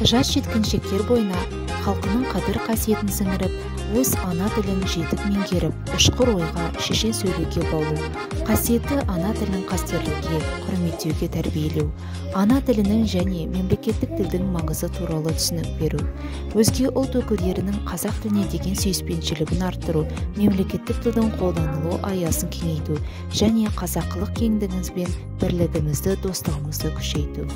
Жас жеткіншектер бойына халқының қадір-қасиетін сіңіріп, өз ана тілін жетік меңгеріп, ұшқыр ойға, шешен сөйлеуге баулу, қасиетті ана тілін қастерлеуге, құрметтеуге тәрбиелеу, ана тілінің және мемлекеттік тілдің маңызы туралы түсінік беру, өзге ұлт өкілдерінің қазақ тіліне деген сүйіспеншілігін арттыру, мемлекеттік тілдің қолданылу аясын кеңейту және қазақылық кеңдігіміз бен бірлігімізді, достығымызды күшейту.